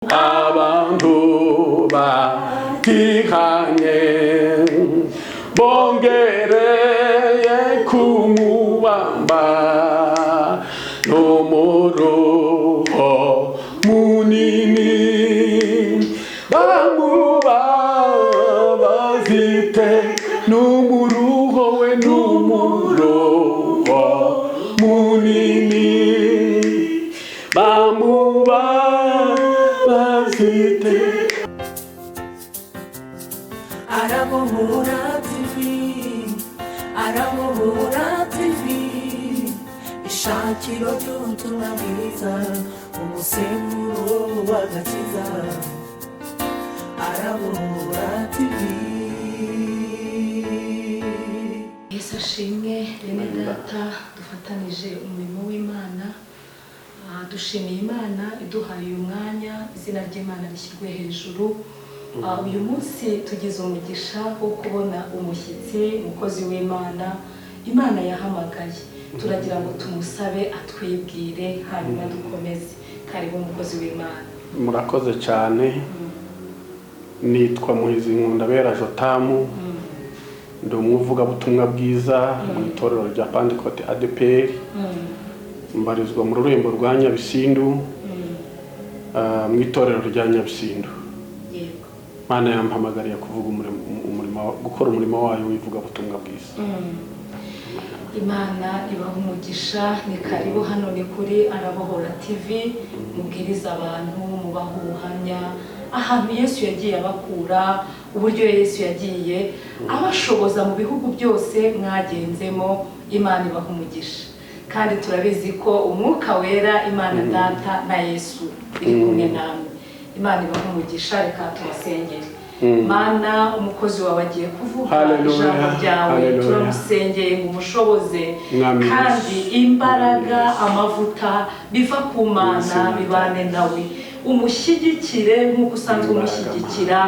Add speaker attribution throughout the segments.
Speaker 1: Abantu batihanye bongereye kumubamba n'umuruho munini bamubabazite n'umuruho we n'umuruho munini bamubabazite.
Speaker 2: Arabohora TV, Arabohora TV, ishakiro ry'ubutumwa bwiza, umusemburo w'agakiza. Arabohora TV.
Speaker 3: Yesu ashimwe, bene data dufatanije umurimo w'Imana. Dushimiye Imana iduhaye uyu mwanya, izina ry'Imana rishyirwe hejuru. Uyu munsi tugize umugisha wo kubona umushyitsi, umukozi w'Imana Imana yahamagaye. Turagira ngo tumusabe atwibwire, hanyuma dukomeze. Karibu, umukozi w'Imana.
Speaker 1: Murakoze cyane. Nitwa Muhizi Nkundabera Jotamu, ndi umuvugabutumwa bwiza mu itorero rya Pantekote ADEPR, mbarizwa mu rurembo rwa Nyabisindu, mu itorero rya Nyabisindu. Imana yampamagariye kuvuga umurimo, gukora umurimo wayo w'ivugabutumwa bwiza.
Speaker 3: Imana ibaha umugisha. Ni karibu hano, ni kuri Arabohora TV. Mubwiriza abantu, mubaha ubuhamya ahantu Yesu yagiye abakura, uburyo Yesu yagiye abashoboza mu bihugu byose mwagenzemo. Imana ibaha umugisha, kandi turabizi ko Umwuka Wera, Imana Data na Yesu iri kumwe namwe. Imana ibaha umugisha. Reka tubasengere. Mana, umukozi wawe agiye kuvuga
Speaker 1: Hallelujah,
Speaker 3: ijambo ryawe.
Speaker 1: hallelujah.
Speaker 3: Turamusengeye ngo umushoboze
Speaker 1: Mwami
Speaker 3: kandi
Speaker 1: Yesu.
Speaker 3: imbaraga, amavuta biva ku Mana
Speaker 1: Yesu.
Speaker 3: bibane nawe, umushyigikire nk'uko usanzwe
Speaker 1: Imbaraga.
Speaker 3: umushyigikira.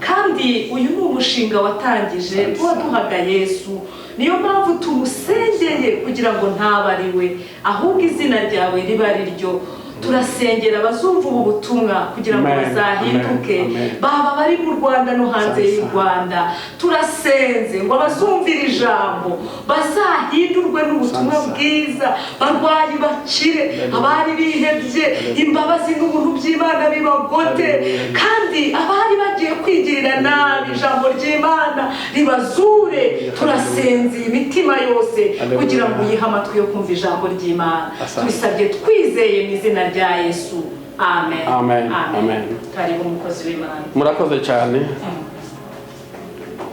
Speaker 3: Kandi uyu ni umushinga watangije waduhaga Yesu, niyo mpamvu tumusengeye kugira ngo ntabe ari we, ahubwo izina ryawe ribe ari ryo. Turasengera abazumva ubu butumwa kugira ngo
Speaker 1: Amen,
Speaker 3: bazahinduke,
Speaker 1: amen, amen.
Speaker 3: baba bari mu Rwanda no hanze y'u Rwanda. Turasenze ngo abazumvira ijambo bazahindurwe n'ubutumwa
Speaker 1: Sansa.
Speaker 3: bwiza, barwayi bakire, abari bihebye imbabazi n'ubuntu by'Imana bibagote,
Speaker 1: Hallelujah.
Speaker 3: kandi abari bagiye kwigirira nabi ijambo ry'Imana ribazure. Turasenze imitima yose
Speaker 1: Hallelujah.
Speaker 3: kugira ngo uyihe amatwi yo kumva ijambo ry'Imana.
Speaker 1: Asante.
Speaker 3: Tubisabye twizeye mu izina rya Yesu, amen.
Speaker 1: Amen, amen.
Speaker 3: Karibu, umukozi w'Imana.
Speaker 1: Murakoze cyane.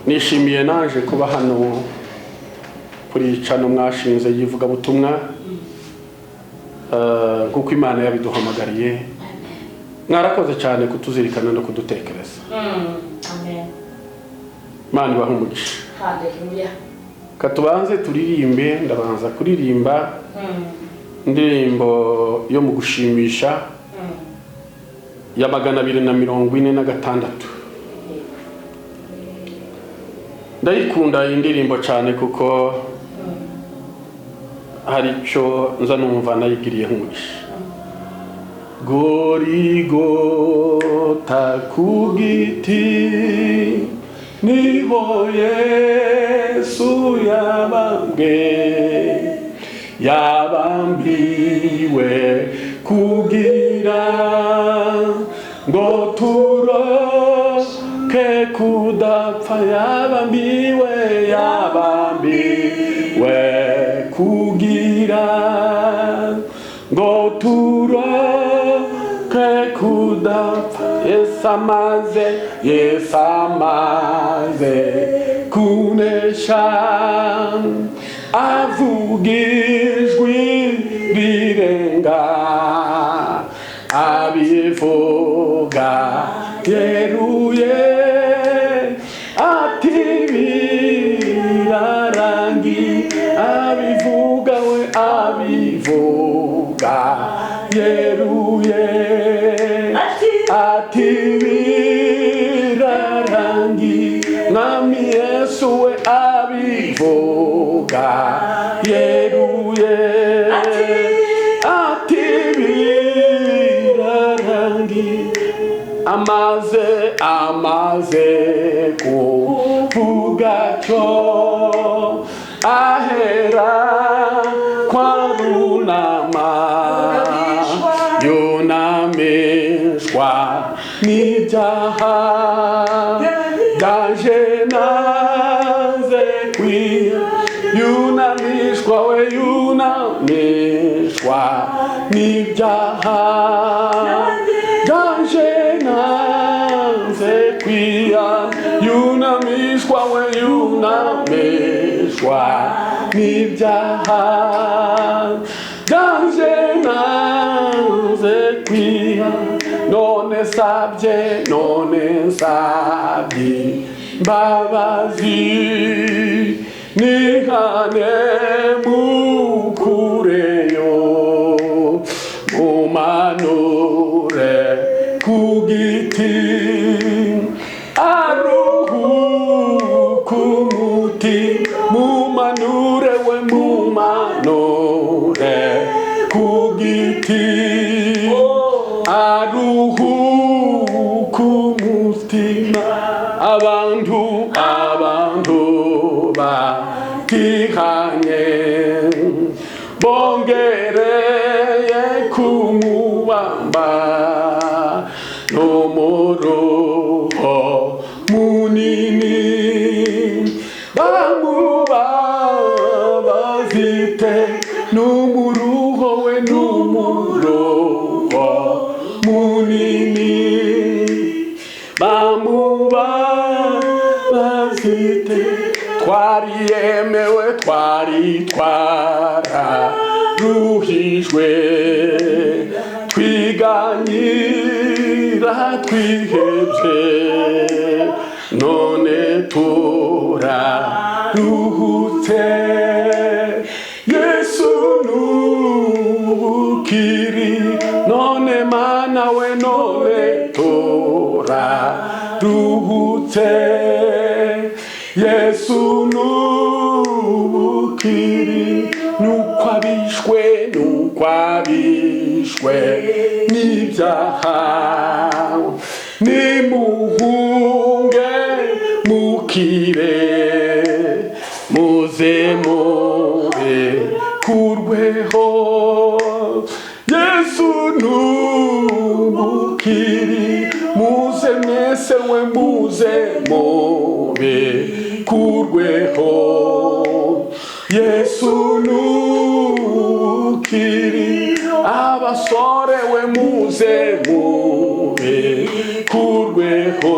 Speaker 1: Nishimiye naje kuba hano kuri channel mwashinze y'ivugabutumwa, nk'uko Imana yabiduhamagariye. Mwarakoze cyane kutuzirikana no kudutekereza.
Speaker 3: Amen.
Speaker 1: Imana ibahe umugisha.
Speaker 3: Haleluya.
Speaker 1: Katubanze turirimbe. Ndabanza kuririmba indirimbo yo mu gushimisha ya 246. Ndayikunda iyi ndirimbo cyane kuko hari icyo nza numva nayigiriye nk'umugisha. Gorigota ku giti niho Yesu yabambwe, yabambiwe kugira ngo turoke kudapfa. Yabambiwe, yabambiwe kugira ngo turoke kudapfa. Yesu amaze, Yesu amaze kunesha, avuga ijwi rirenga, abivuga yeruye ati: "Birarangiye." Abivuga we, abivuga yeruye ati: "Birarangiye." Mwami Yesu we abivuga yeruye ati: "Birarangiye." Amaze kuvuga cyo, ahera kwa runama, yunamishwa n'ibyaha byaje naze kwiya. Yunamishwa we, yunamishwa n'ibyaha byaje naze kwiya. Yunamishwa we, yunamishwa n'ibyaha byaje naze kwiya. None sabye, none nsabye imbabazi, nihane mukureyo, mumanure ku giti, aruhuke umuti. Mumanure we, mumanure ku giti, aruhuke umutima. Abantu batihanye bongereye kumubamba n'umuruho munini, bamubabazite n'umuruho we, n'umuruho munini, bamubabazite. Twari yemewe, twari twararuhijwe, twiganyira twihebye, none turaruhutse. Yesu nubukiri, none Mana we, none turaruhutse. Yesu nubukiri, nuko abishwe, nuko abishwe n'ibyaha, nimuhunge mukire, muze mubikurweho. Yesu nubukiri, muze mwese we, muze mubikurweho. Yesu nubukiri, abasore we, muze mubikurweho.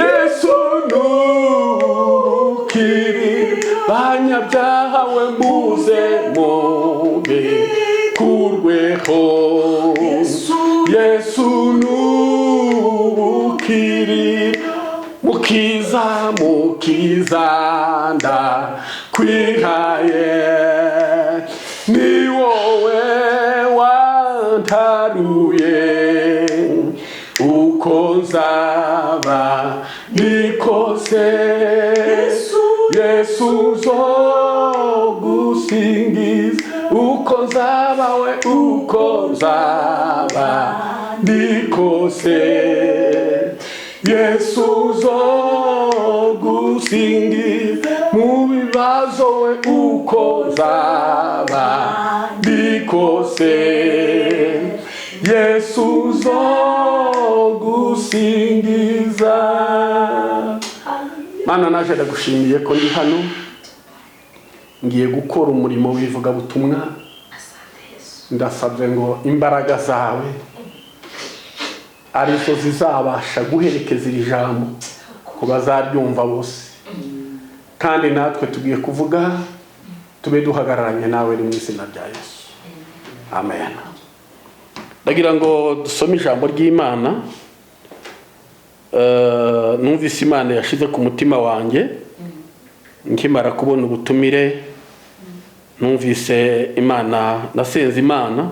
Speaker 1: Yesu nubukiri, banyabyaha we, muze mubikurweho. Yesu nubukiri, mukiza, mukiza ndakwihaye, ni wowe wantaruye, uko nzaba nikose, Yesu nzogusingiza, uko nzaba we, uko nzaba ndikose, Yesu nzogusingiza, mu bibazo we, uko nzaba ndikose, Yesu nzogusingiza. Mana, naje ndagushimiye ko ndi hano, ngiye gukora umurimo w'ivugabutumwa. Ndasabye ngo imbaraga zawe arizo zizabasha guherekeza iri jambo ku bazaryumva bose, kandi natwe tugiye kuvuga tube duhagararanye nawe mu izina rya Yesu, amen. Ndagira ngo dusome ijambo ry'Imana. Numvise Imana yashize ku mutima wanjye nkimara kubona ubutumire. Numvise Imana, nasenze Imana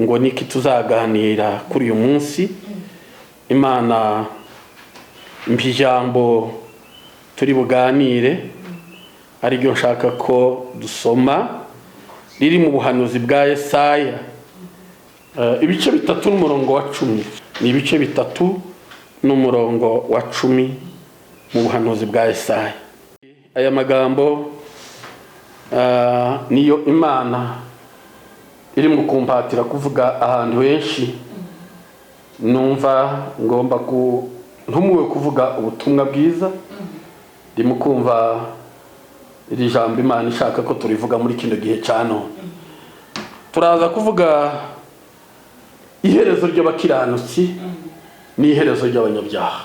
Speaker 1: ngo niki tuzaganira kuri uyu munsi. Imana impa ijambo turi buganire, ariryo nshaka ko dusoma, riri mu buhanuzi bwa Yesaya, ibice 3 n'umurongo wa 10. Ni ibice 3 n'umurongo wa 10 mu buhanuzi bwa Yesaya. Aya magambo niyo Imana iri mu kumpatira kuvuga ahantu henshi. Numva ngomba ntumuwe kuvuga ubutumwa bwiza. Ndimo kumva iri jambo Imana ishaka ko turivuga muri kino gihe cya none. Turaza kuvuga iherezo ry'abakiranutsi n'iherezo ry'abanyabyaha.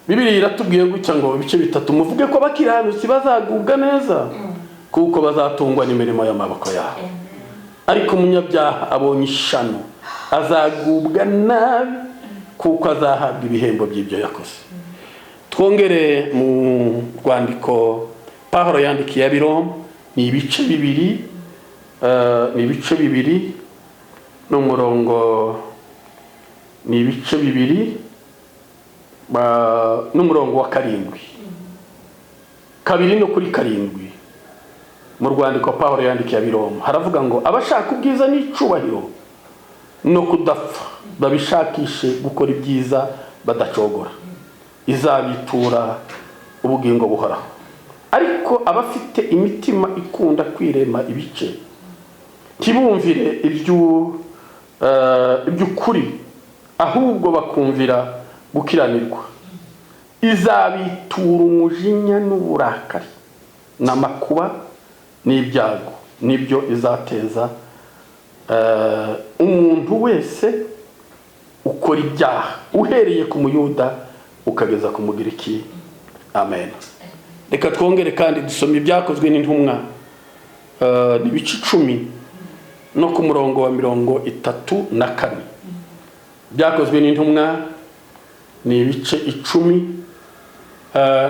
Speaker 1: Bibiliya iratubwiye gutya ngo ibice 3: muvuge ko abakiranutsi bazagubwa neza, kuko bazatungwa n'imirimo y'amaboko yabo. Ariko umunyabyaha abonye ishano, azagubwa nabi, kuko azahabwa ibihembo by'ibyo yakoze. Twongere mu rwandiko Pawulo yandikiye Abiroma, ni ibice 2, ni ibice 2 n'umurongo, ni ibice 2 n'umurongo wa 7, 2 no kuri 7. Mu rwandiko Pawulo yandikiye Abiroma haravuga ngo: abashaka ubwiza n'icubahiro no kudapfa babishakishe gukora ibyiza badacogora, izabitura ubugingo buhoraho. Ariko abafite imitima ikunda kwirema ibice, ntibumvire iby'ukuri, ahubwo bakumvira gukiranirwa, izabitura umujinya n'uburakari n'amakuba n'ibyago, nibyo izateza umuntu wese ukora ibyaha, uhereye ku Muyuda ukageza ku Mugiriki. Amen. Reka twongere kandi dusome Ibyakozwe n'Intumwa, ibice 10 no ku murongo wa 34. Byakozwe n'Intumwa ni ibice 10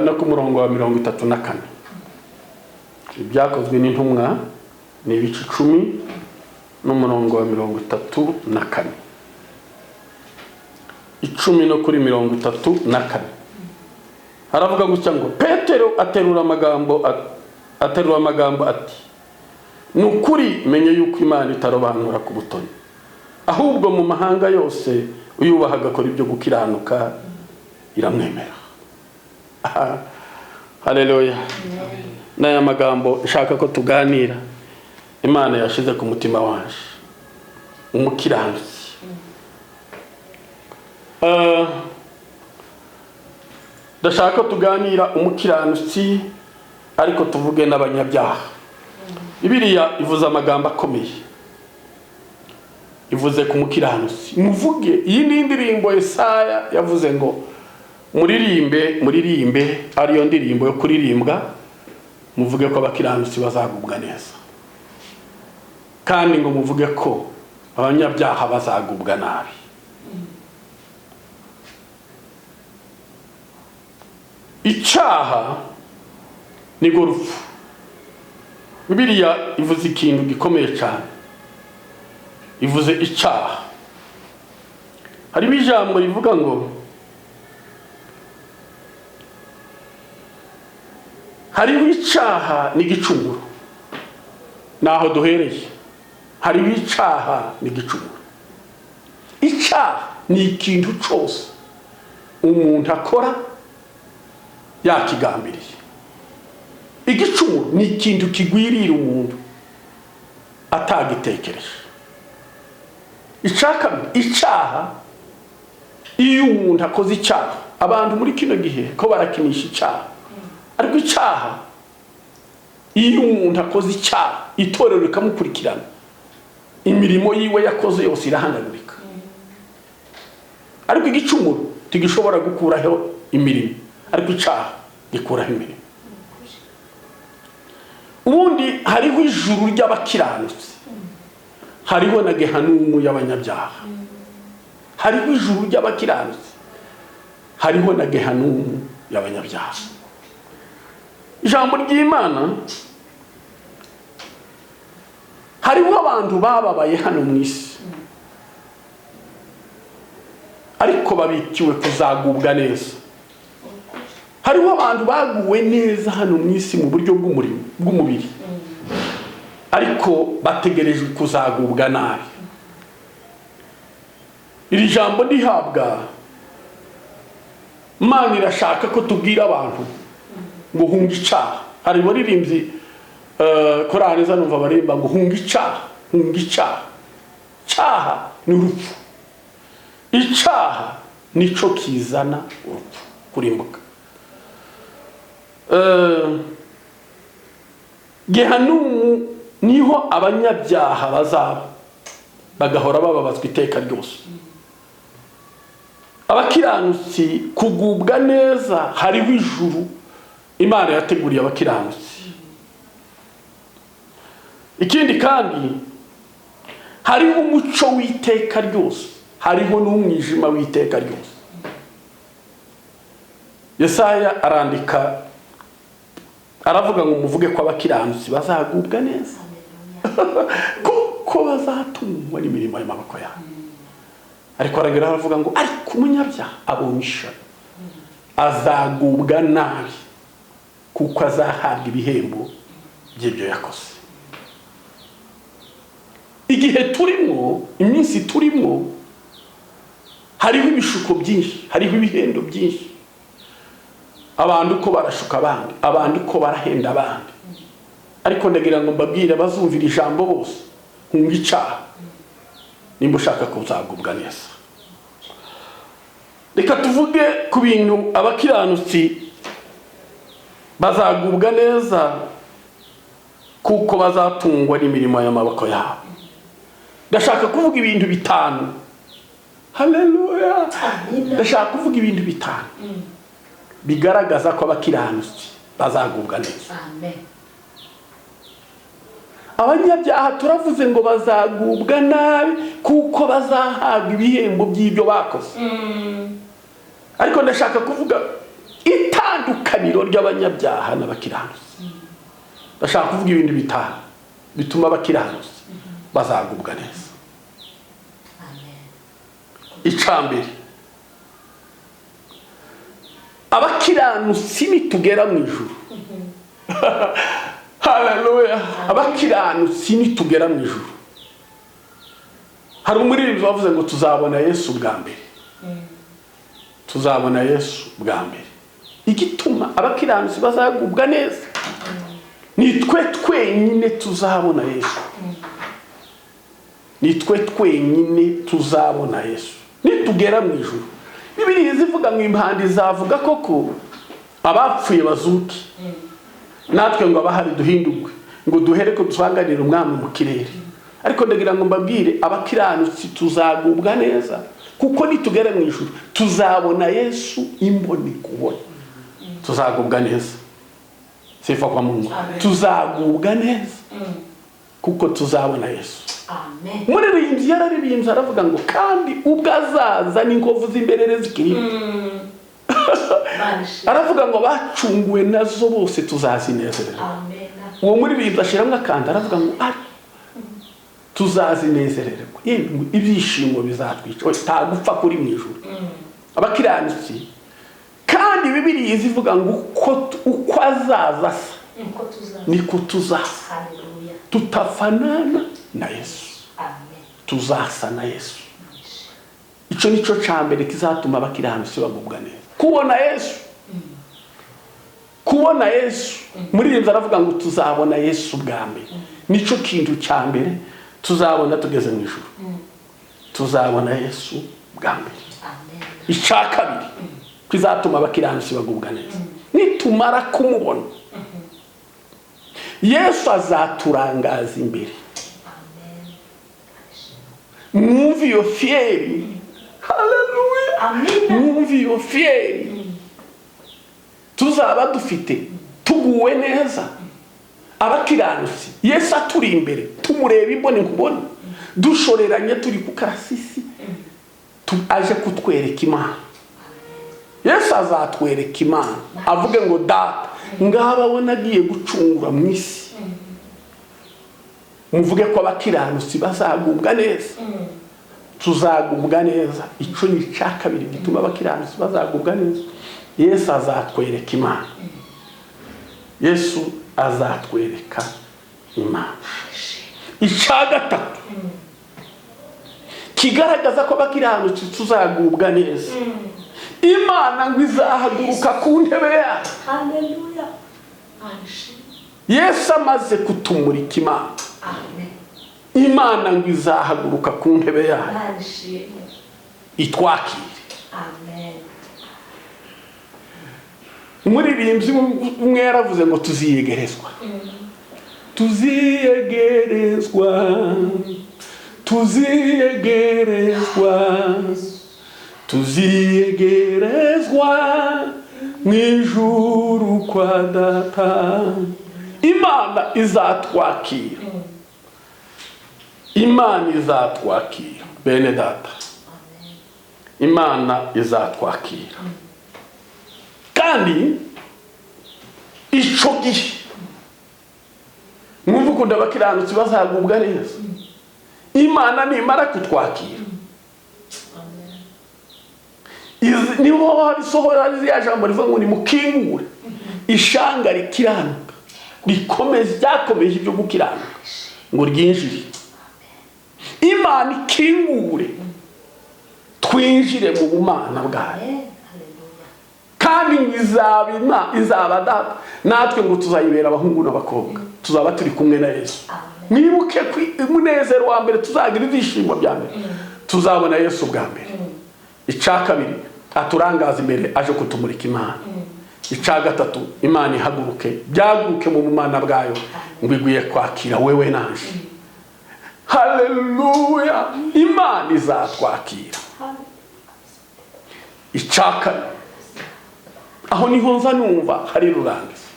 Speaker 1: no ku murongo wa 34. Ibyakozwe n'Intumwa ni ibice 10 n'umurongo wa 34, 10 no kuri 34. Haravuga gutya ngo: Petero aterura amagambo ati: "Ni ukuri menye yuko Imana itarobanura ku butoni, ahubwo mu mahanga yose uyubaha agakora ibyo gukiranuka iramwemera." Haleluya! N'aya magambo nshaka ko tuganira, Imana yashize ku mutima wanje: umukiranutsi. Ndashaka ko tuganira umukiranutsi, ariko tuvuge n'abanyabyaha. Bibiliya ivuze amagambo akomeye, ivuze ku mukiranutsi. Muvuge, iyi ni indirimbo Yesaya yavuze ngo muririmbe, muririmbe, ariyo ndirimbo yo kuririmbwa. Muvuge ko abakiranutsi bazagubwa neza, kandi ngo muvuge ko abanyabyaha bazagubwa nabi. Icyaha ni rupfu. Bibiliya ivuze ikintu gikomeye cyane, ivuze icyaha. Harimo ijambo rivuga ngo hariho icyaha n'igicumuro. Naho duhereye, hariho icyaha n'igicumuro. Icyaha ni ikintu cyose umuntu akora yakigambiriye. Igicumuro ni ikintu kigwirira umuntu atagitekereje. Icya kabiri, icyaha, iyo umuntu akoze icyaha, abantu muri kino gihe ko barakinisha icyaha, ariko icyaha, iyo umuntu akoze icyaha itorero rikamukurikirana, imirimo yiwe yakoze yose irahanagurika. Ariko igicumuro ntigishobora gukuraho imirimo, ariko icyaha gikuraho imirimo. Ubundi hariho ijuru ry'abakiranutsi, hariho na gehanumu y'abanyabyaha. Hariho ijuru ry'abakiranutsi, hariho na gehanumu y'abanyabyaha. Ijambo ry'Imana, hariho abantu bababaye hano mu isi, ariko babikiwe kuzagubwa neza. Hariho abantu baguwe neza hano mu isi mu buryo bw'umurimo bw'umubiri, ariko bategerejwe kuzagubwa nabi. Iri jambo ndihabwa, Imana irashaka ko tubwira abantu ngo hunga icaha. Hari abaririmbyi, korali za numva baririmba ngo hunga icaha, hunga icaha. Icaha ni urupfu, icaha nico kizana urupfu, kurimbuka. Gehanumu niho abanyabyaha bazaba, bagahora bababazwa iteka ryose. Abakiranutsi kugubwa neza, hariho ijuru Imana yateguriye abakiranutsi. Ikindi kandi, hariho umuco w'iteka ryose, hariho n'umwijima w'iteka ryose. Yesaya arandika, aravuga ngo muvuge ko abakiranutsi bazagubwa neza, kuko bazatungwa n'imirimo y'amaboko yabo. Ariko arongera aravuga ngo ariko umunyabyaha abonye ishano, azagubwa nabi, kuko azahabwa ibihembo by'ibyo yakoze. Igihe turimo, iminsi turimo, hariho ibishuko byinshi, hariho ibihendo byinshi. Abantu uko barashuka abandi, abantu uko barahenda abandi. Ariko ndagira ngo mbabwire abazumvira ijambo bose: hunga icaha nimba ushaka kuzagubwa neza. Reka tuvuge ku bintu abakiranutsi bazagubwa neza, kuko bazatungwa n'imirimo y'amaboko yabo. Ndashaka kuvuga ibintu bitanu. Haleluya! Ndashaka kuvuga ibintu bitanu bigaragaza ko abakiranutsi bazagubwa neza.
Speaker 3: Amen.
Speaker 1: Abanyabyaha turavuze ngo bazagubwa nabi, kuko bazahabwa ibihembo by'ibyo bakoze. Ariko ndashaka kuvuga itandukaniro ry'abanyabyaha n'abakiranutsi. Ndashaka kuvuga ibintu bitanu bituma abakiranutsi bazagubwa neza.
Speaker 3: Amen.
Speaker 1: Icambere, abakiranutsi nitugera mu ijuru, haleluya, abakiranutsi nitugera mu ijuru, hari umuririmbyi wavuze ngo tuzabona Yesu bwa mbere, tuzabona Yesu bwa mbere. Igituma abakiranutsi bazagubwa neza, ni twe twenyine tuzabona Yesu, ni twe twenyine tuzabona Yesu nitugera mu ijuru. Bibiliya zivuga ngo impanda izavuga koko, abapfuye bazuke, natwe ngo abahari duhindurwe, ngo duhere ko dusanganire Umwami mu kirere. Ariko ndagira ngo mbabwire, abakiranutsi tuzagubwa neza, kuko nitugera mu ijuru tuzabona Yesu imboni kubona. Tuzagubwa neza. Sifa kwa Mungu.
Speaker 3: Amen.
Speaker 1: Tuzagubwa neza kuko tuzabona Yesu.
Speaker 3: Amen.
Speaker 1: Umuririmbyi yararirimbye, aravuga ngo kandi ubwo azaza n'inkovu z'imberere zikiri,
Speaker 3: Imana ishimwe.
Speaker 1: aravuga ngo bacunguwe nazo bose tuzazinezerera.
Speaker 3: Amen.
Speaker 1: Uwo muririmbyi ashyiramo akanda, aravuga ngo ari tuzazinezererwa. Yemwe, ibyishimo bizatwica. Oya, nta gupfa kuri mu ijuru abakiranutsi. Kandi Bibiliya izivuga ngo uko azaza asa,
Speaker 3: Niko tuzaza.
Speaker 1: niko tuzasa.
Speaker 3: Haleluya.
Speaker 1: Tutafanana na Yesu.
Speaker 3: Amen.
Speaker 1: Tuzasa na Yesu. Icyo nicyo cya mbere kizatuma abakiranutsi bagubwa neza, kubona Yesu, kubona Yesu. Muririmbyi aravuga ngo tuzabona Yesu bwa mbere. Nicyo kintu cya mbere tuzabona tugeze mu ijuru, tuzabona Yesu bwa mbere.
Speaker 3: Amen.
Speaker 1: Icya kabiri kizatuma abakiranutsi bagubwa neza, nitumara kumubona Yesu, azaturangaza imbere. Mwumve iyo fierté, haleluya!
Speaker 3: Amen.
Speaker 1: Mwumve iyo fierté tuzaba dufite tuguwe neza, abakiranutsi, Yesu aturi imbere, tumureba imboni nkubone, dushoreranye, turi ku karasisi, aje kutwereka Imana. Yesu azatwereka Imana, avuge ngo Data, ngaba abona agiye gucungura mu isi. Muvuge ko abakiranutsi bazagubwa neza, tuzagubwa neza. Icyo ni icya kabiri gituma abakiranutsi bazagubwa neza: Yesu azatwereka Imana, Yesu azatwereka Imana. Icya gatatu, Kigaragaza ko abakiranutsi tuzagubwa neza. Imana ngo izahaguruka ku ntebe yayo.
Speaker 3: Haleluya. Anshi.
Speaker 1: Yesu amaze kutumurika Imana,
Speaker 3: Amen.
Speaker 1: Imana ngo izahaguruka ku ntebe yayo
Speaker 3: Anshi.
Speaker 1: itwakire.
Speaker 3: Amen.
Speaker 1: Umuririmbyi umwe yaravuze ngo tuziyegerezwa, tuziyegerezwa, tuziyegerezwa, tuziyegerezwa mu ijuru kwa Data. Imana izatwakira, Imana izatwakira bene data, Imana izatwakira. Kandi ico gihe mwumva ukuntu abakiranutsi bazagubwa neza. Imana nimara kutwakira, niho risohora ririya jambo rivuga ngo nimukingure ishanga rikiranuka rikomeze, ryakomeje ibyo gukiranuka, ngo ryinjire. Imana ikingure twinjire mu bumana bwayo.
Speaker 3: Amen. Haleluya.
Speaker 1: Kandi ngo izaba izaba data, natwe ngo tuzayibera abahungu n'abakobwa, tuzaba turi kumwe na Yesu.
Speaker 3: Amen.
Speaker 1: Mwibuke ko umunezero wa mbere tuzagira, ibyishimo bya mbere, tuzabona Yesu bwa mbere. Icya kabiri, aturangaza imbere aje kutumurika Imana. Icya gatatu, Imana ihaguruke byaguruke mu bumana bwayo ngo iguye kwakira wewe nanje. Haleluya! Imana izatwakira. Icya kane, aho niho nza numva hari rurangiza.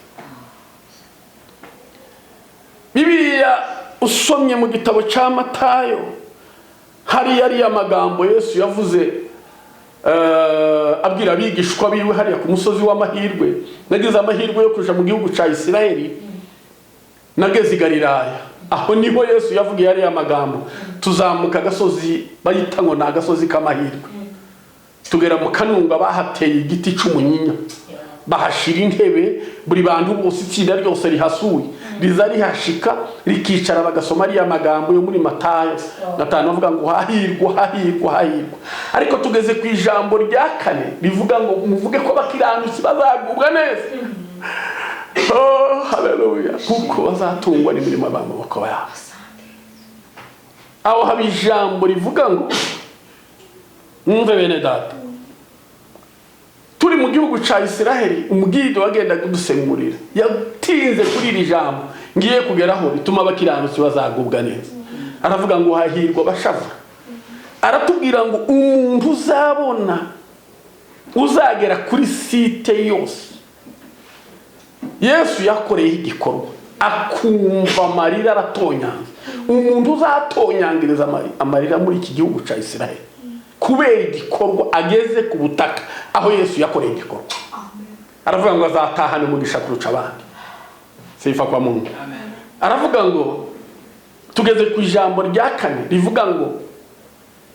Speaker 1: Bibiliya usomye mu gitabo cya Matayo, hariya ariya magambo Yesu yavuze abwira abigishwa biwe hariya ku musozi w'amahirwe. Nagize amahirwe yo kuja mu gihugu cya Isirayeli, nageze i Galilaya, aho niho Yesu yavugiye ariya magambo. Tuzamuka agasozi bayita ngo ni agasozi k'amahirwe, tugera mu kanunga, bahateye igiti cy'umunyinya, bahashira intebe. Buri bantu bose, itsinda ryose rihasuye riza rihashika rikicara, bagasoma ariya magambo yo muri Matayo 5 avuga ngo hahirwa, hahirwa, hahirwa. Ariko tugeze ku ijambo rya kane rivuga ngo muvuge ko abakiranutsi bazagubwa neza. Oh, haleluya! Kuko bazatungwa n'imirimo y'amaboko yabo. Aho haba ijambo rivuga ngo mwumve bene data. Turi mu gihugu cya Isiraheli, umubwiriza wagendaga udusemurira yatinze kuri iri jambo ngiye kugeraho bituma abakiranutsi bazagubwa neza. Aravuga ngo hahirwa abashavura. Aratubwira ngo umuntu uzabona uzagera kuri site yose Yesu yakoreyeho igikorwa akumva amarira aratonyanga, umuntu uzatonyangiriza amarira muri iki gihugu cya Isiraheli kubera igikorwa ageze ku butaka aho Yesu yakoreye igikorwa, aravuga ngo azatahana umugisha kuruca abandi. Sifa kwa Mungu. Aravuga ngo tugeze ku ijambo rya kane rivuga ngo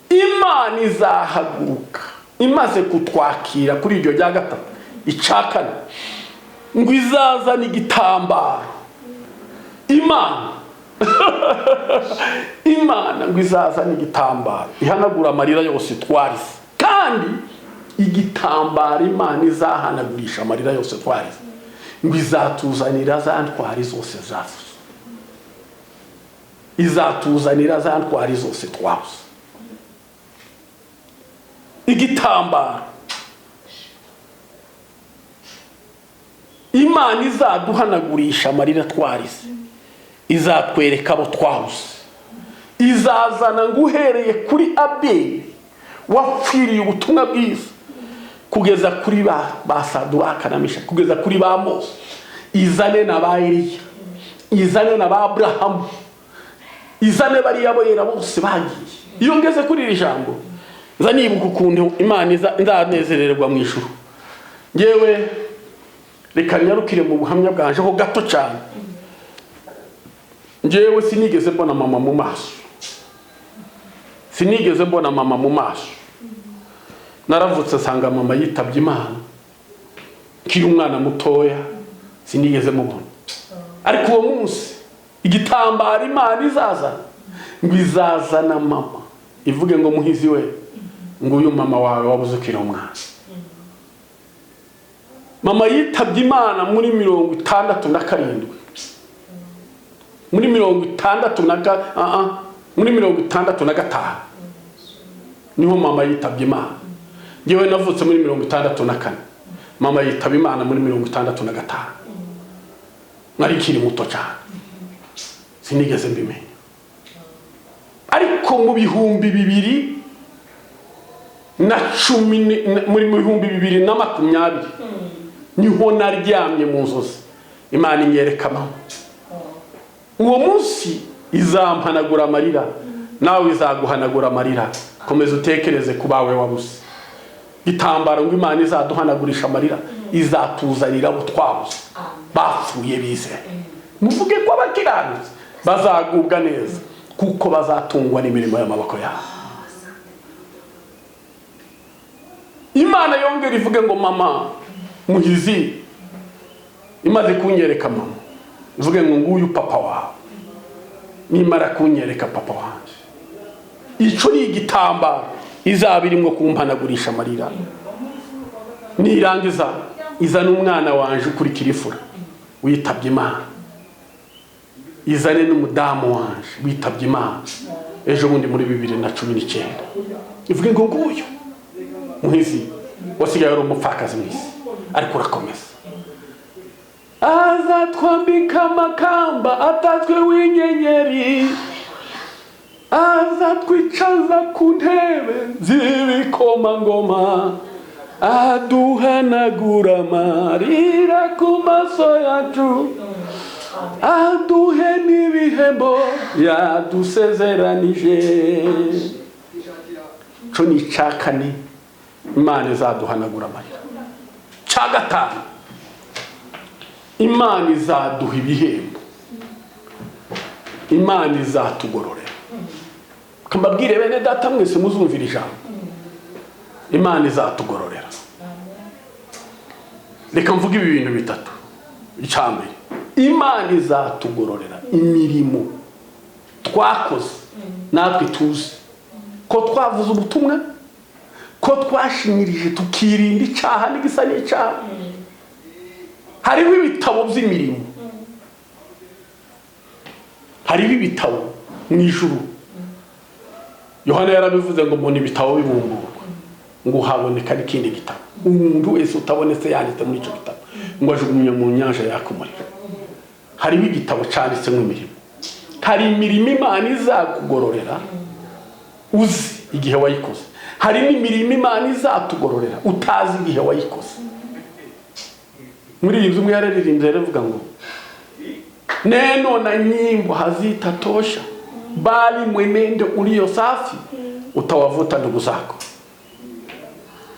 Speaker 1: Imana izahaguruka imaze kutwakira kuri iryo rya gatatu. Icya kane ngo izazana igitambaro. Imana ngo izazana igitambaro ihanagura amarira yose twarize. Kandi igitambaro Imana izahanagurisha amarira yose twarize, ngo izatuzanira za ntwari zose zavuze, izatuzanira za ntwari zose twabuze. Igitambaro Imana izaduhanagurisha amarira twarize, izatwereka abo twabuze, izazana ngo uhereye kuri Abeli wapfiriye ubutumwa bwiza kugeza kuri ba Saduraka na Meshaki, kugeza kuri ba Mose, izane na ba Eliya, izane na ba Aburahamu, izane bariya boyera bose bagiye. Iyo ngeze kuri iri jambo nza nibuka ukuntu Imana nzanezererwa mu ijuru. Ngewe reka nyarukire mu buhamya bwanje ho gato cyane. Ngewe sinigeze mbona mama mu maso, sinigeze mbona mama mu maso. Naravutse nsanga mama yitabye Imana nkiri umwana mutoya, sinigeze mubona. Ariko uwo munsi igitambaro Imana izaza ngo izazana mama, Ivuge ngo Muhizi we, nguyu mama wawe wabuze ukiri umwana. Mama yitabye Imana muri 67, muri mirongo itandatu na ga muri 65 niho mama yitabye Imana. Njyewe navutse muri 64, mama yitaba Imana muri 65. Nari nkiri muto cyane, sinigeze mbimenya. Ariko mu 2010, muri 2020 niho naryamye mu nzozi, Imana inyereka mama. Uwo munsi izampanagura amarira, nawe izaguhanagura amarira. Komeza utekereze ku bawe wabuze. Gitambaro ngo Imana izaduhanagurisha amarira, izatuzanira abo twabuze bapfuye bizeye. Muvuge ko abakiranutsi bazagubwa neza, kuko bazatungwa n'imirimo y'amaboko yabo. Imana yongera ivuge ngo mama Muhizi, imaze kunyereka mama, ivuge ngo nguyu papa wawe. Nimara kunyereka papa wanjye, ico ni igitambaro izaba irimo kumpanagurisha amarira. Nirangiza izane umwana wanje ukurikira ifura witabye Imana, izane n'umudamu wanje witabye Imana ejo bundi muri 2019, ivuge ngo nguyu Muhizi wasigaye ari umupfakazi mu isi, ariko urakomeza. Azatwambika amakamba atatswe w'inyenyeri, azatwicaza ku ntebe z'ibikomangoma, aduhanagura amarira ku maso yacu, aduhe n'ibihembo yadusezeranije. Co ni ica kane, Imana izaduhanagura amarira. Ca gatanu, Imana izaduha ibihembo, Imana izatugororera. Mbabwire bene data mwese muzumvira ijambo, Imana izatugororera. Reka mvuge ibi bintu bitatu. Icya mbere, Imana izatugororera imirimo twakoze natwe tuzi ko twavuze ubutumwa, ko twashinyirije tukirinda icyaha n'igisa n'icyaha. Hariho ibitabo by'imirimo, hariho ibitabo mu ijuru. Yohana yarabivuze ngo mbona ibitabo bibumburwa, ngo haboneka n'ikindi gitabo. Umuntu wese utabonetse yanditse muri icyo gitabo ngo ajugunywe mu nyanja yaka umuriro. Hariho igitabo cyanditsemo imirimo. Hari imirimo Imana izakugororera uzi igihe wayikoze, hari n'imirimo Imana izatugororera utazi igihe wayikoze. Muri iyi nzu umwe yararirimbye aravuga ngo neno na nyimbo hazitatosha, bali mwenendo ulio safi utawavuta ndugu zako.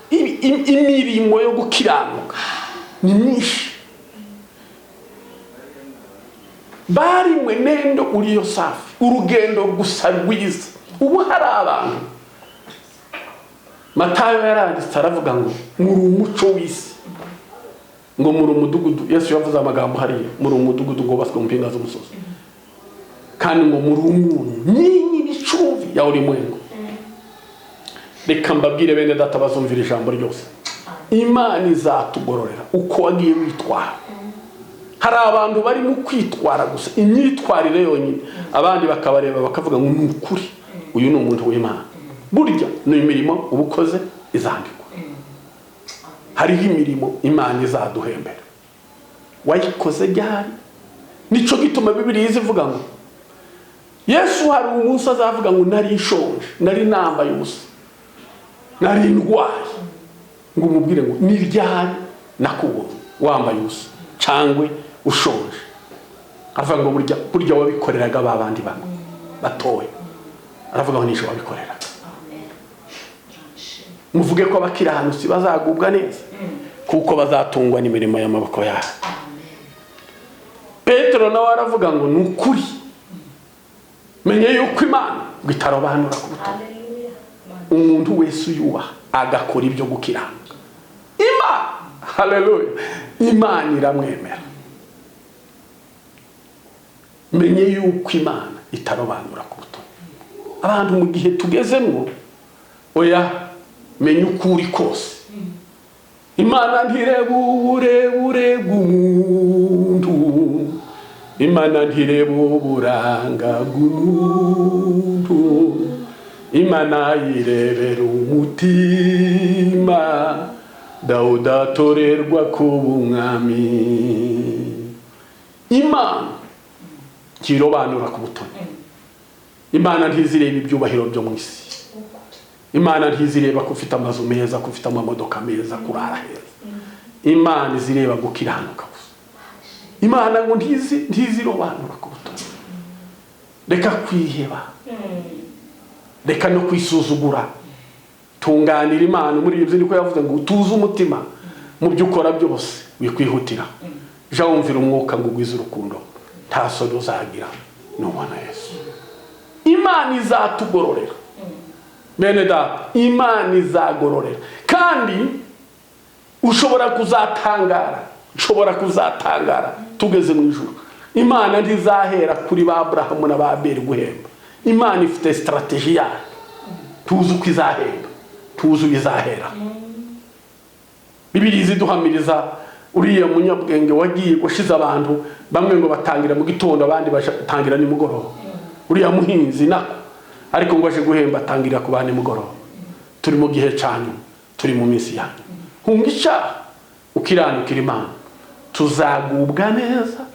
Speaker 1: Imirimo yo gukiranuka ni myinshi, bali mwenendo ulio safi, urugendo gusa rwiza. Ubu hari abantu, Matayo yaranditse aravuga ngo muri umuco w'isi, ngo muri umudugudu. Yesu yavuze amagambo hariya, muri umudugudu ngo wubatswe mu mpinga z'umusozi, kandi ngo muri umunyu, nyinyi ni chumvi ya ulimwengu. Reka mbabwire bene data bazumvira ijambo ryose, Imana izatugororera uko wagiye witwara. Hari abantu bari mu kwitwara gusa, imyitwarire yonyine, abandi bakabareba bakavuga ngo ni ukuri uyu ni umuntu w'Imana. Burya ni imirimo uba ukoze izandikwa. Hariho imirimo Imana izaduhembera, wayikoze ryari? Nico gituma Bibiliya ivuga ngo Yesu hari umunsi azavuga ngo nari nshonje, nari nambaye ubusa, nari ndwaye, ngo umubwire ngo ni ryari nakubonye wambaye ubusa cyangwa ushonje? Aravuga ngo burya wabikoreraga ba bandi bamwe batoya. Aravuga ngo nisho wabikoreraga. Muvuge ko abakiranutsi bazagubwa neza, kuko bazatungwa n'imirimo y'amaboko yabo. Petero nawe aravuga ngo ni ukuri, menye yuko Imana ngo itarobanura ku butoni. Umuntu wese uyubaha agakora ibyo gukiranuka, Imana, haleluya, Imana iramwemera. Menye yuko Imana itarobanura ku butoni. Abantu mu gihe tugezemo, oya, menya uko uri kose. Imana ntireba uburebure bw'umuntu, Imana ntireba uburanga bw'umuntu, Imana yirebera umutima. Dawudi atorerwa kuba umwami. Imana ntirobanura ku butoni. Imana ntizireba ibyubahiro byo mu isi. Imana ntizireba ko ufite amazu meza, ko ufite amamodoka meza, kurara heza. Imana izireba gukiranuka gusa. Imana ngo ntizirobanura ku butoni. Reka kwiheba, reka no kwisuzugura, tunganira Imana. Muri ibyo niko yavuze ngo utuze umutima mu byo ukora byose, wikwihutira, jya wumvira umwuka ngo ugwize urukundo, nta soni uzagira nubona Yesu. Imana izatugororera, bene data, Imana izagororera. Kandi ushobora kuzatangara, ushobora kuzatangara tugeze mu ijuru. Imana ntizahera kuri ba Aburahamu na ba Abeli guhemba. Imana ifite strategy yayo, tuzi uko izahemba, tuzi uko izahera. Bibiliya iduhamiriza uriya munyabwenge wagiye gushiza abantu, bamwe ngo batangira mu gitondo, abandi batangira nimugoroba. Uriya muhinzi nako ariko ngo aje guhemba atangira ku ba nimugoroba. Turi mu gihe cyanyu, turi mu minsi yanyu. Hunga icyaha, ukiranukira Imana, tuzagubwa neza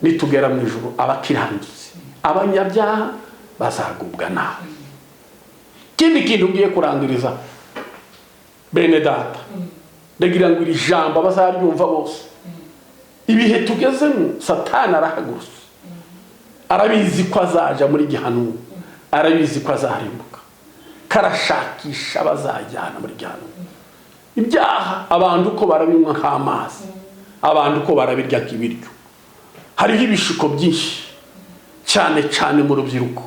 Speaker 1: nitugera mu ijuru. Abakiranutsi, abanyabyaha bazagubwa nabi. Ikindi kintu ngiye kurangiriza, bene data, ndagira ngo iri jambo abazaryumva bose. Ibihe tugezemo, Satani arahagurutse, arabizi ko azaja muri gihanumu, arabizi ko azarimbuka, karashakisha abazajyana muri gihanumu. Ibyaha abantu uko barabinywa nk'amazi, abantu uko barabirya nk'ibiryo. Hariho ibishuko byinshi cyane cyane mu rubyiruko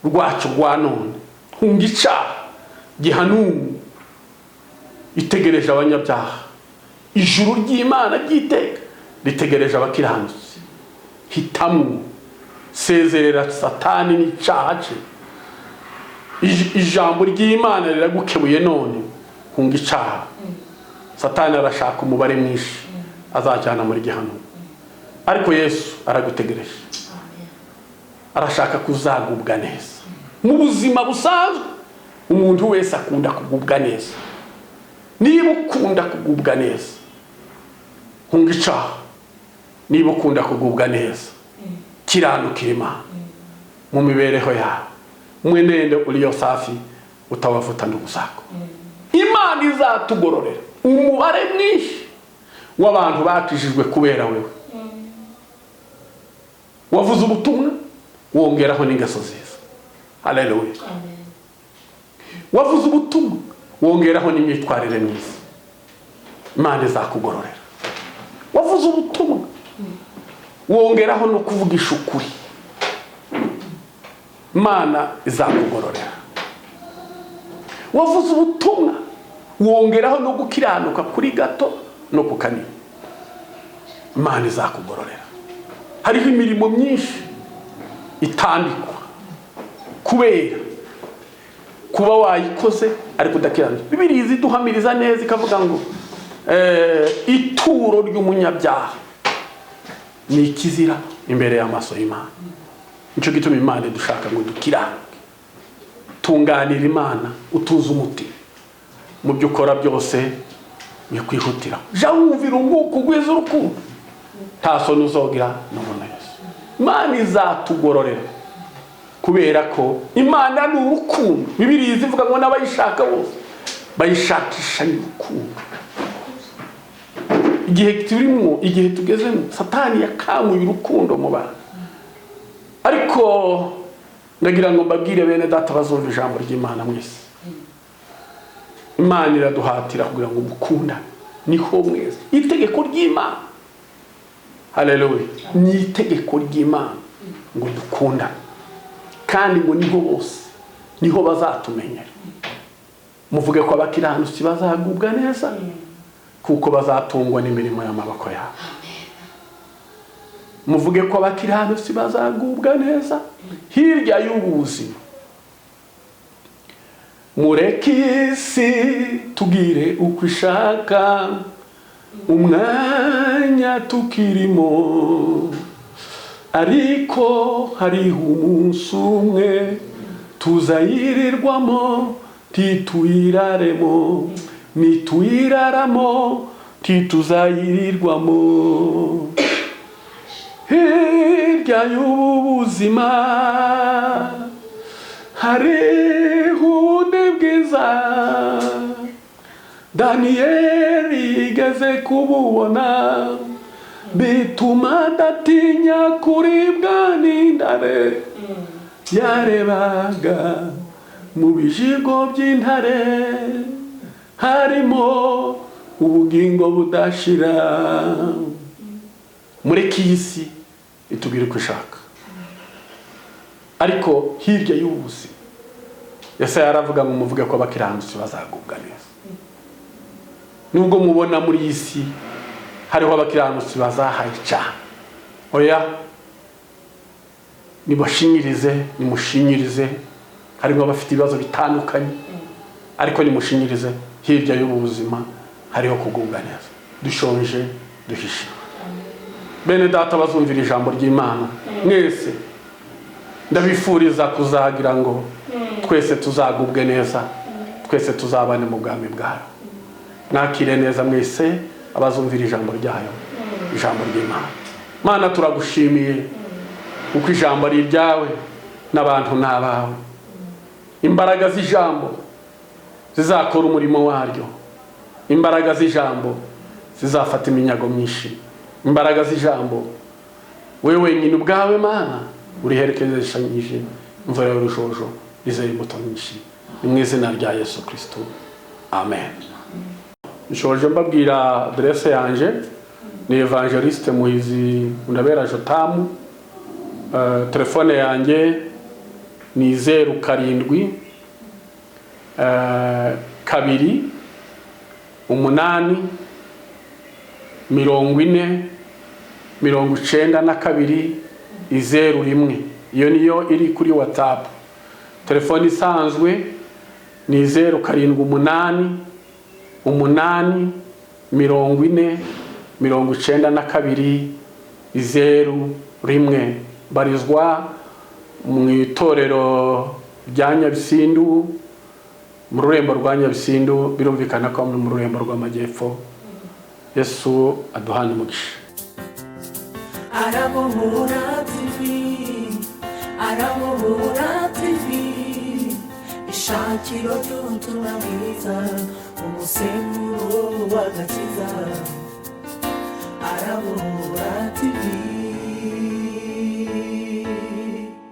Speaker 1: rwacu rwa none. Hunga icyaha, gihanumu itegereje abanyabyaha, ijuru ry'Imana ry'iteka ritegereje abakiranutsi. Hitamo, sezerera Satani n'icyaha cye. Ijambo ry'Imana riragukebuye none, hunga icyaha. Satani arashaka umubare mwinshi azajyana muri gihanumu, ariko Yesu aragutegereje, arashaka kuzagubwa neza. Mu buzima busanzwe umuntu wese akunda kugubwa neza. Niba ukunda kugubwa neza, hunga icyaha. Niba ukunda kugubwa neza, kiranukira Imana mu mibereho yawe. Mwenendo ulio safi utawavuta ndugu zako. Imana izatugororera umubare mwinshi w'abantu bakijijwe kubera wewe wavuze ubutumwa, wongeraho n'ingeso nziza. Haleluya! Wavuze ubutumwa, wongeraho n'imyitwarire myiza, Imana izakugororera. Wavuze ubutumwa, wongeraho no kuvugisha ukuri, Imana izakugororera. Wavuze ubutumwa, wongeraho no gukiranuka kuri gato no ku kanini, Imana izakugororera. Hariho imirimo myinshi itandikwa kubera kuba wayikoze ariko udakiranuka. Bibiliya iduhamiriza neza, ikavuga ngo ituro ry'umunyabyaha ni ikizira imbere y'amaso y'Imana. Nicyo gituma Imana idushaka ngo dukiranuke. Tunganira Imana, utuze umutima mu byo ukora byose, wikwihutira, jya wumvira umwuka ugwiza urukundo, nta soni uzogira nubona Yesu. Imana izatugororera kubera ko Imana ni urukundo. Bibiliya ivuga ngo n'abayishaka bose bayishakisha urukundo. Igihe turimo, igihe tugezemo, Satani yakamuye urukundo mu bantu. Ariko ndagira ngo mbabwire, bene data bazumva ijambo ry'Imana mwese, Imana iraduhatira kugira ngo mukundane, niho mwese itegeko ry'Imana. Haleluya! Ni itegeko ry'Imana ngo dukundane, kandi ngo niho bose niho bazatumenyera. Muvuge ko abakiranutsi bazagubwa neza, kuko bazatungwa n'imirimo y'amaboko yabo. Muvuge ko abakiranutsi bazagubwa neza hirya y'ubu buzima. Mureke isi tugire uko ishaka, umwanya tukirimo, ariko hariho umunsi umwe tuzayirirwamo tituyiraremo, nituyiraramo tituzayirirwamo. Hirya y'ubu buzima hariho ubundi bwiza, Daniyeli yigeze kububona, bituma adatinya kuribwa n'intare. Yarebaga mu bijigo by'intare harimo ubugingo budashira. Mureke iyi si itubwire uko ishaka, ariko hirya y'ubu buzima Yesaya yaravuga ngo muvuge ko abakiranutsi bazagubwa neza. Nubwo mubona muri iyi si hariho abakiranutsi bazahayica, oya, nibashinyirize, nimushinyirize. Harimo abafite ibibazo bitandukanye, ariko nimushinyirize, hirya y'ubu buzima hariho kugubwa neza. Dushonje duhishiwe. Bene data bazumvira ijambo ry'Imana mwese, ndabifuriza kuzagira ngo twese tuzagubwe neza, twese tuzabane mu bwami bwayo. Mwakire neza mwese abazumvira ijambo ryayo, ijambo ry'Imana. Mana, turagushimiye kuko ijambo ari iryawe n'abantu ni abawe. Imbaraga z'ijambo zizakora umurimo waryo, imbaraga z'ijambo zizafata iminyago myinshi, imbaraga z'ijambo we wenyine ubwawe Mana uriherekezeshanyije imvura y'urujojo rizera imbuto nyinshi. Ni mu izina rya Yesu Kristo, amen. Nshoje mbabwira aderese yanje: ni Evangeliste Muhizi Ndabera Jotamu. Telefone yanjye ni 07 2 8 40 92 01. Iyo niyo iri kuri WhatsApp. Telefone isanzwe ni 078 8 40 92 01. Barizwa mu itorero rya Nyabisindu, mu rurembo rwa Nyabisindu, birumvikana ko mu rurembo rw'amajyepfo. Yesu aduhane umugisha.
Speaker 2: Arabohora TV, Arabohora TV, ishakiro ry'ubutumwa bwiza, umusemburo w'agakiza. Arabohora.